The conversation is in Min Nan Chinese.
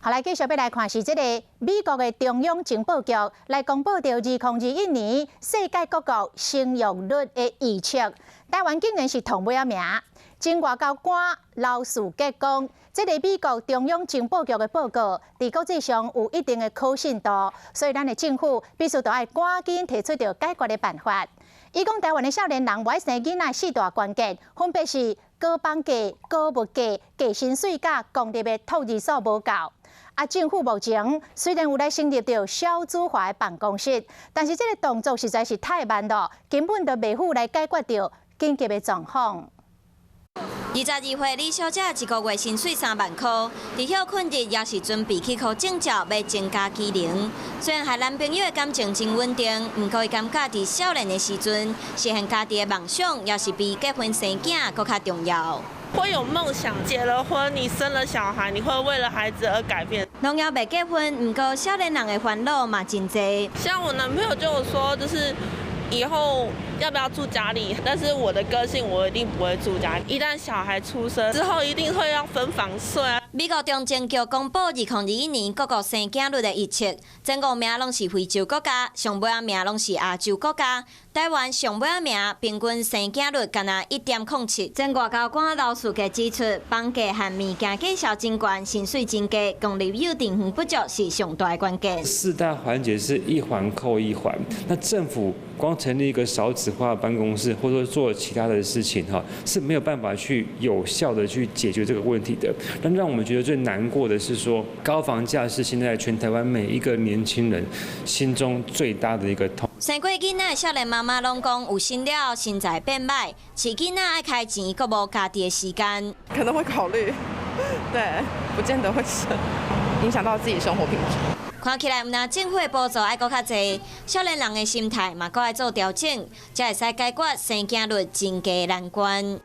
好，來繼續欲來看是這个美國的中央情報局來公布著2021年世界各國生育率的預測，台灣竟然是頭尾仔名。前外交官劉士杰講，這个美國中央情報局的報告，佇國際上有一定的可信度，所以咱的政府必須著愛趕緊提出著解決的辦法。伊講台灣的少年人無愛生囡仔四大關鍵，分別是高房價、高物價、低薪水佮公立的托兒所無夠。啊，政府目前雖然有來成立著少子化的辦公室，但是這个動作實在是太慢了，根本就袂赴來解決著緊急的狀況。22歲李小姐一个月薪水3萬箍，佇歇睏日也是準備去考證照，欲增加技能。雖然和男朋友的感情真穩定，毋過伊感覺佇少年的時陣，實現家己的夢想，也是比結婚生囝閣較重要。會有夢想，結了婚，你生了小孩，你會為了孩子而改變。攏猶未結婚，毋過少年人的煩惱嘛真濟。像我男朋友就有說，就是以後要不要住家裡？但是我的個性，我一定不會住家裡。一旦小孩出生之後，一定會要分房睡啊。美國中情局公布2021年各國生囝率的預測，前五名攏是非洲國家，上尾仔名攏是亞洲國家。台灣上尾仔名，平均生囝率干焦1.07。前外交官劉士杰指出，房價和物件價數真懸，薪水真低，公立幼稚園不足是上大的關鍵。四大環節是一環扣一環，那政府光成立一個少子化辦公室，或者說做其他的事情，哈，是沒有辦法去有效的去解決這個問題的。但讓我們覺得最難過的是說，高房價是現在全台灣每一個年輕人心中最大的一個痛。生過囡仔的少年媽媽攏講，有心了身材變歹，飼囡仔愛開錢，閣無家己的時間。可能會考慮，對，不見得會生，影響到自己生活品質。看起來，毋但政府的補助愛閣較濟，少年人的心態嘛閣愛做調整，才會使解決生囝率真低難關。